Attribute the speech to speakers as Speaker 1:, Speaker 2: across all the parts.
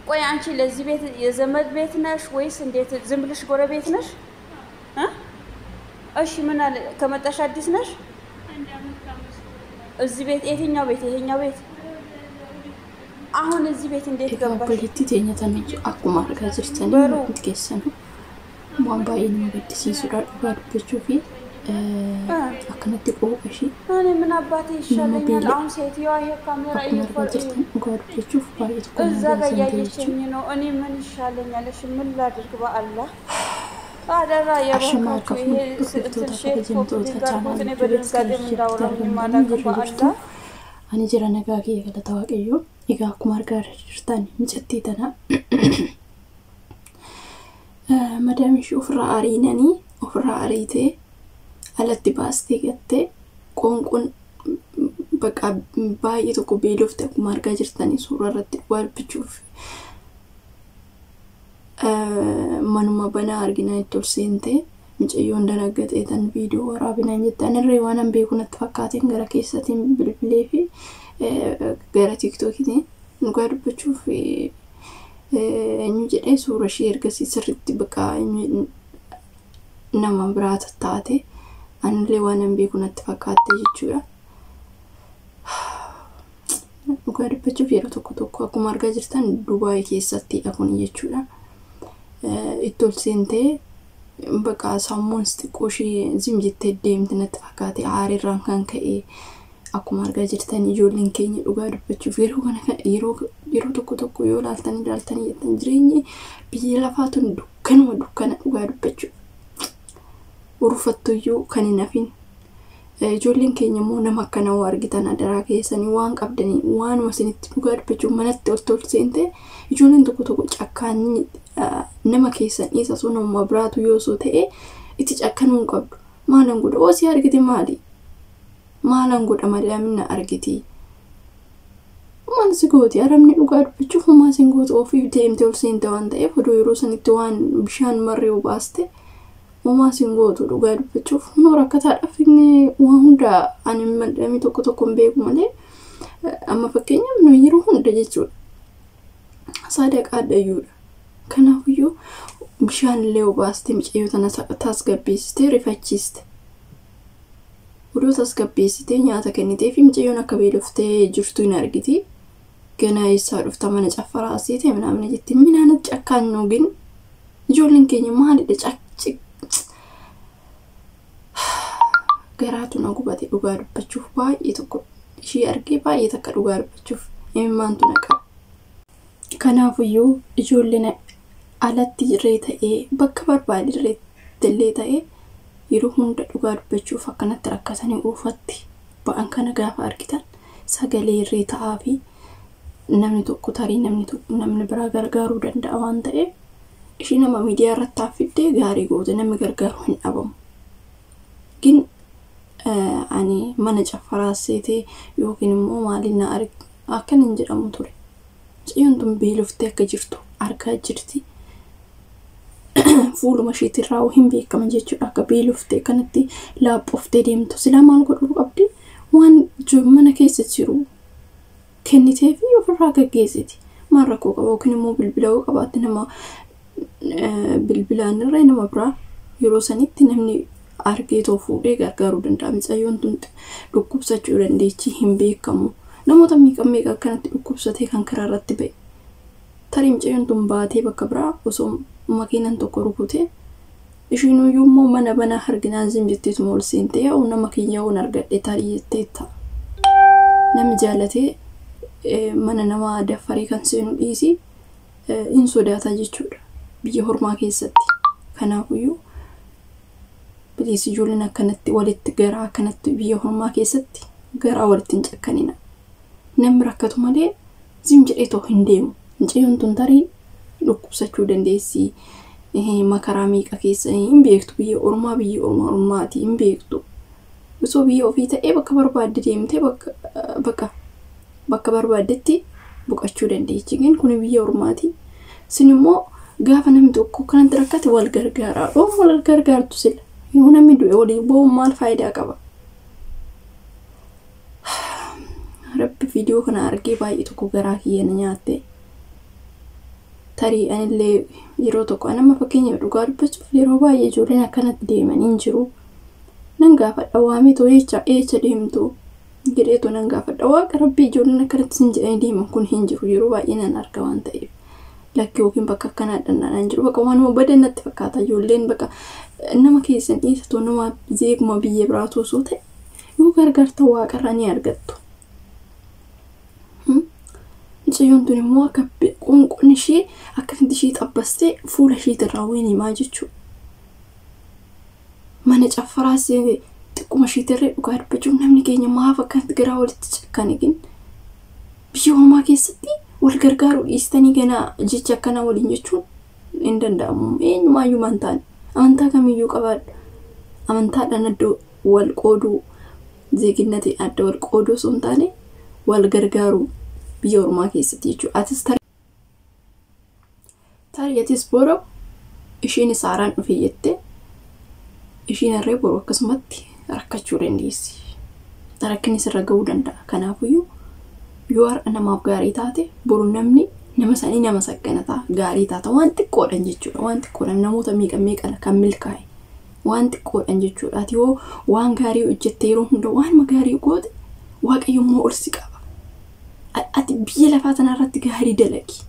Speaker 1: ቆይ አንቺ ለዚህ ቤት የዘመድ ቤት ነሽ ወይስ እንዴት? ዝም ብለሽ ጎረቤት ነሽ? እሺ ምን አለ ከመጣሽ አዲስ ነሽ? እዚህ ቤት የትኛው ቤት? ይሄኛው ቤት። አሁን እዚህ ቤት እንዴት
Speaker 2: Egaa
Speaker 1: ገባሽ?
Speaker 2: Obboleettii teenya tana akkuma argaa jirtanii
Speaker 1: Baruu.
Speaker 2: hundi keessanuu waan baay'ee nama gaddisiisudha dhugaa dubbachuu fi akkanatti qooqa ishee
Speaker 1: እኔ ምን አባቴ
Speaker 2: nama
Speaker 1: ይሻለኛል?
Speaker 2: beela
Speaker 1: አሁን ሴትዮዋ ይሄ ካሜራ
Speaker 2: akkuma argaa jirtan dhugaa dubbachuuf baay'ee tokko
Speaker 1: እዛ
Speaker 2: nama
Speaker 1: ጋር
Speaker 2: gaazante
Speaker 1: እያየችኝ
Speaker 2: jechuudha.
Speaker 1: ነው። እኔ ምን ይሻለኛል? እሺ ምን ላድርግ? በአላህ አደራ
Speaker 2: Ashamaa
Speaker 1: የባካችሁ
Speaker 2: akka
Speaker 1: ይሄ
Speaker 2: hordoftoota
Speaker 1: ሼር ኮፒ
Speaker 2: kabajamtoota
Speaker 1: ሊንክ አድርጉት። እኔ
Speaker 2: chaanaalii
Speaker 1: በድንጋጤም
Speaker 2: Jubees
Speaker 1: እንዳወራሁኝ
Speaker 2: argamtan
Speaker 1: አላውቅም።
Speaker 2: jirru jirtu.
Speaker 1: በአላህ
Speaker 2: Ani jira nagaa kiyya galata Waaqayyoo. Egaa akkuma argaa jirtan mucattii tana madaam ishee ofirraa ariinanii ofirraa ariitee alatti baastee gattee qoonqoon bakka baay'ee tokko beelofte akkuma argaa jirtanii suuraa irratti dhugaa dubbachuuf manuma banaa arginaa itti ol seentee mucayyoon danaggaxee tan viidiyoo waraabinaan jette anirree waan an beeku natti fakkaateen gara keessatiin bilbilee fi gara tiiktookitiin dhugaa dubbachuuf eenyu jedhee suura ishee ergasii sirriitti bakka nama biraa taate anillee waan an beeku natti fakkaatte jechuudha. Dhugaa dubbachuuf yeroo tokko tokko akkuma argaa jirtan Dubaay keessattidha kun jechuudha. Itti ol seentee bakka sammuun xiqqoo ishee zim jettee deemte natti fakkaate aariirraan kan ka'e akkuma argaa jirtan ijoolleen keenya dhugaa dubbachuuf yeroo kana yeroo tokko tokko yoo ilaaltanii ilaaltanii jettan jireenyi biyya lafaa tun dukkanuma dukkana dhugaa dubbachuuf urfattuyyuu kan hin hafin. Ijoolleen keenya immoo nama akkanaa waa argitan adaraa keessanii waan qabdanii waanuma isinitti dhugaa dubbachuuf manatti ol tol seente ijoolleen tokko tokko cakkaanii nama keessan dhiisa osoo nama biraatu yoo osoo ta'e itti cakkanuu hin qabdu. Maalan godha oo si argite maali? Maalan godha malee amina argiti? Maal si gooti? Arabni dhugaa dubbachuuf homaa sin gootu ofiif deemte ol seente waan ta'eef odoo yeroo sanitti waan bishaan marree obaaste homaa sin gootu dhugaa dubbachuuf hunoo rakkataadhaaf inni waan hunda ani madamii tokko tokko hin beeku malee amma fakkeenyaaf nu yeroo hunda jechuudha. Sadaqaa addayyuudha. Kanaafiyyuu bishaan illee obaaste mucayyoo tana tasgabbeessitee rifachiiste. Odoo tasgabbeessitee nyaata kennitee fi mucayyoon akka beeloftee jirtu hin argiti. Ganaa eessaa dhufta mana caffaraa asiite ምናምን jetti ምን ጨካኝ ነው ግን ijoolleen keenya maalidha cacci garaatu na gubate dhugaa dubbachuuf baay'ee tokko ishee argee baay'ee takka dhugaa dubbachuuf imimmaantu na qaba. Kanaafiyyuu ijoolleen alatti irree ta'ee bakka barbaade illee ta'ee yeroo hunda dhugaa dubbachuuf akkanatti rakkatanii oofatti ba'an kana gaafa argitan sagalee irree ta'aa fi namni tokko tarii namni tokko namni biraa gargaaruu danda'a waan ta'eef ishii nama miidiyaa irratti taaffidde gaarii goote namni gargaaru hin dhabamu. Gin ani mana caffaraa seetee yookiin immoo maaliin na arg akkan hin jedhamu ture. Mucayyoon tun beeloftee akka jirtu argaa jirti. Fuuluma isheetirraa hin beekama jechuudha akka beeloftee kanatti laaphoftee deemtu silaa maal godhuu qabdi waan mana keessa jiru kennitee fi ofirraa gaggeessiti. Maal rakkoo qaba yookiin immoo bilbila yoo qabaatte nama bilbilaan irra nama biraa yeroo sanitti namni argee too fuudhee gargaaruu danda'a. Mucayyoon tun dhukkubsachuu dandeechi hin beekamu. Namoota meeqa meeqa akkanatti dhukkubsatee kan karaa irratti ba'e. Tarii mucayyoon tun baatee bakka biraa osoo makiinaan tokko rukutee ishiin immoo mana banaa arginaan zim jetteetuma ol seentee yaa'u nama kiyya yoon argadhe tarii jettee ta'a. Namni jaalatee mana namaa daffaree kan seenu dhiisi hin sodaata jechuudha biyya hormaa keessatti. Kanaafiyyuu bilis ijoolleen akkanatti walitti garaa akkanatti biyya hormaa keessatti garaa walitti hin cakkanina. Namni rakkatu malee zim jedhee too hin deemu. Mucayyoon tun tarii dhukkubsachuu dandeessi. Makaraa meeqa keessa hin beektu biyya ormaa biyya ormaa ormaati hin beektu. Osoo biyya ofii ta'ee bakka barbaadde deemtee bakka bakka barbaaddetti boqochuu dandeechi. Gin kun biyya ormaati. Isin immoo gaafa namni tokko kanatti rakkate wal gargaaraa. Dhoon wal gargaartu sila. Yoo namni du'e waliin bo'uun maal faayidaa qaba? Rabbi viidiyoo kana argee baay'ee tokko garaa kiyya na nyaatte. Tarii anillee yeroo tokko anamma fakkeenya dhugaa dubbachuuf yeroo baay'ee ijoolleen akkanatti deemanii hin jiru. Nan gaafadha waameetoo eecha deemtu jedheetoo nan gaafadha. Waaqa rabbii ijoolleen akkanatti sin jedhanii deeman kun hin jiru yeroo baay'ee nan arga waan ta'eef. Lakki yookiin bakka akkanaa dhannaan jiru bakka waanuma badan natti fakkaata ijoolleen bakka nama keessan dhiisatoo nama zeeguma biyya biraatu osoo ta'e yoo gargaarta waaqarraa ni argattu. Mucayyoon tun immoo akka qoonqoon ishee akkamitti ishee xabbastee fuula isheetirraa wayin himaa jechuudha. Mana caffaraas xiqquma isheetirree dhugaa dubbachuuf namni keenya maaf akkanatti garaa walitti cakkane gin biyya homaa keessatti wal gargaaruu dhiistanii ganaa jecha akkanaa waliin jechuun hin danda'amu. Eenyumaayyuu amantaan amantaa kamiyyuu qabaadhu. Amantaadhaan adda wal qooduu zeeginnatiin adda wal qooduu osoo hin taane wal gargaaruu biyya ormaa keessatti jechuudha. Atis tarii atis boru isheen saaraan dhufe jettee isheen harree boru akkasumatti rakkachuu dandeessi. Rakkinni sirra ga'uu danda'a. Kanaafiyyuu yoo har'a namaaf gaarii taate boru namni nama sanii nama sagganataa gaarii taata waan xiqqoodhaan jechuudha. Waan xiqqoodhaan namoota meeqa meeqadha kan milkaa'e waan xiqqoodhaan jechuudha. Ati yoo waan gaarii hojjette yeroo hunda waanuma gaarii goote waaqayyo immoo ol si qaba. Ati biyya lafaa tanarratti gaarii dalagi.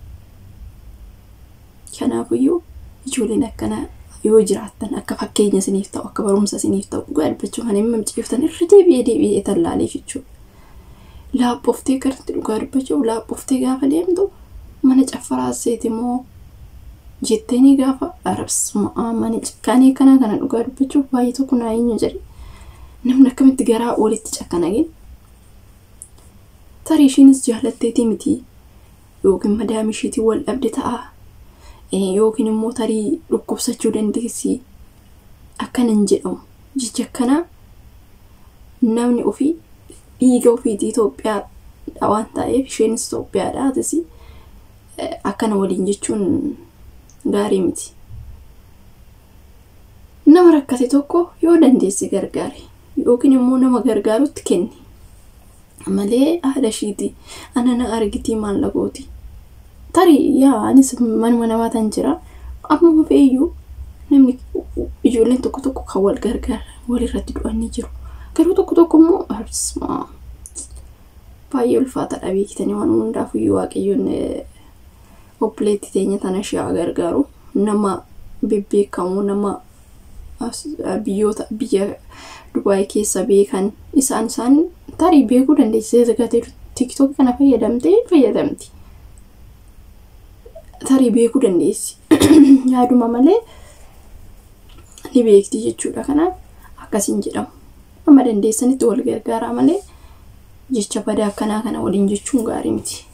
Speaker 2: Kanaafiyyuu ijoolleen akkanaa yoo jiraattan akka fakkeenya isiniif ta'u akka barumsa isiniif ta'u dhugaa dubbachuu kan hin mamciiftan irra deebi'ee deebi'ee tallaalee jechuudha. Laaphooftee kanatti dhugaa dubbachuu laaphooftee gaafa deemtu mana caffaraa seeti moo jettanii gaafa arabsuma mana cakkaanii kana kana dhugaa dubbachuuf baay'ee tokko naa eenyu jedhe namni akkamitti garaa walitti cakkana gin. Tarii ishiinis jaalatteetii miti yookiin madaami ishiitiin wal dhabde ta'a yookiin immoo tarii dhukkubsachuu dandeessi akkana hin jedhamu. Jecha akkanaa namni ofii dhiiga ofiitii Itoophiyaadha waan ta'eef isheenis Itoophiyaadha atis akkana waliin jechuun gaarii miti. Nama rakkate tokko yoo dandeesse gargaari yookiin immoo nama gargaarutti kenni. Malee haadha ishiiti ana na argitii maallagooti. Tarii yaa anis manuma namaa tan jira. Ammuma fe'iyyuu namni ijoolleen tokko tokko kan wal gargaaran walirratti du'an ni jiru. Garuu tokko tokko immoo baay'ee ulfaataadha beektanii waan hundaafiyyuu waaqayyoon obboleettii teenya tana ishee haa gargaaru. Nama bebbeekamoo nama biyyoota biyya Dubaay keessa beekan isaan isaan tarii beekuu dandeessee gatee TikTok kana fayyadamtee fayyadamti. Tarii beekuu dandeessi. Yaaduma malee ni beekti jechuudha. Kanaaf akkasiin jedhamu. Amma dandeessanitti wal gargaaraa malee jecha badaa akkanaa kana waliin jechuun gaarii miti.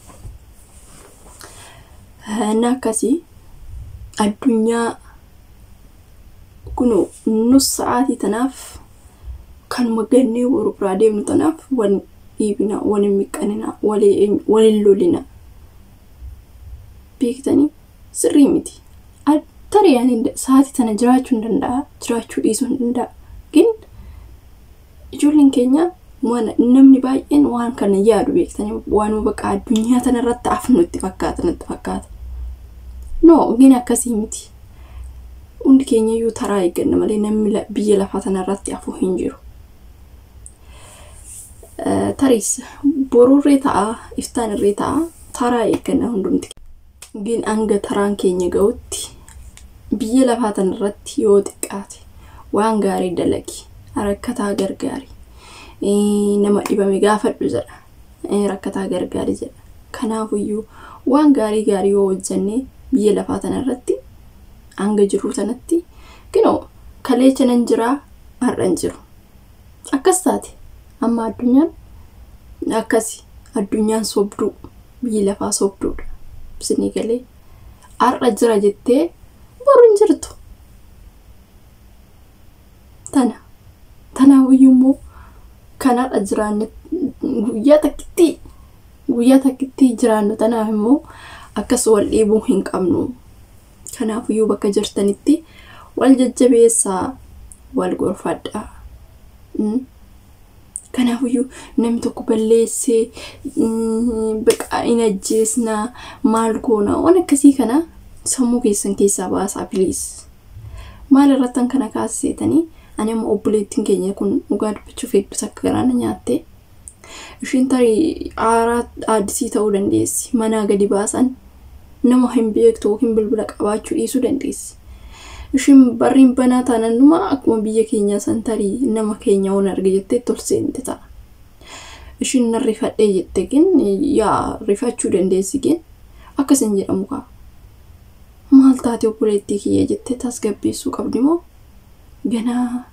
Speaker 2: Inni akkasii addunyaa kun nus sa'aatii tanaaf kanuma gannee boru biraa deemnu tanaaf wal dhiibina, wal hin miqqanina, wal hin lolina. Beektanii sirrii miti. Tarii ani sa'aatii tana jiraachuu hin danda'a, jiraachuu dhiisuu hin danda'a. Gin ijoolleen keenya namni baay'een waan kana yaadu beektanii waanuma bakka addunyaa tanarratti hafnu itti fakkaata natti fakkaata. No, gin akkasii miti. Hundi keenya iyyuu taraa eegganna malee namni biyya lafaa tanarratti hafu hin jiru. Tariis borurree ta'a, iftaanirree ta'a, taraa eegganna hundumti. Gin hanga taraan keenya ga'utti biyya lafaa tanarratti yoo xiqqaate waan gaarii dalagi, rakkataa gargaari. Nama dhibame gaafadhu jedha. Rakkataa gargaari jedha. Kanaafiyyuu waan gaarii gaarii yoo hojjenne biyya lafaa tanarratti hanga jirru tanatti kinoo kaleecha nan jiraa har'a hin jiru. Akkas taate amma addunyaan akkasi addunyaan sobduu biyyi lafaa sobduudha. Isinii galee har'a jira jettee boru hin jirtu. Tana tanaafiyyuu immoo kan har'a jiraanne guyyaa takkittii jiraannu tanaaf immoo akkas wal dhiibuu hin qabnu. Kanaafiyyuu bakka jirtanitti wal jajjabeessaa, wal gorfadhaa. Kanaafiyyuu namni tokko balleessee baqa hin ajjeesnaa maal goona waan akkasii kana Sammuu keessan keessaa baasaa please. Maal irrattan kana kaasiseetanii ani amma obboleettiin keenya kun dhugaa dubbachuuf hedduu takka garaana nyaatte. Ishiin tarii aaraa addisii ta'uu dandeessi. Manaa gadi baasan nama hin beektu yookiin bilbila qabaachuu dhiisuu dandeessi. Ishiin barriin banaa taanannuma akkuma biyya keenyaa san tarii nama keenya waan arge jettee tolseente ta'a. Ishiin nan rifadhee jette gin yaa rifachuu dandeessi gin akkas hin jedhamu kaa. Maal taate obboleettii kiyya jettee tasgabbeessuu qabdi moo ganaa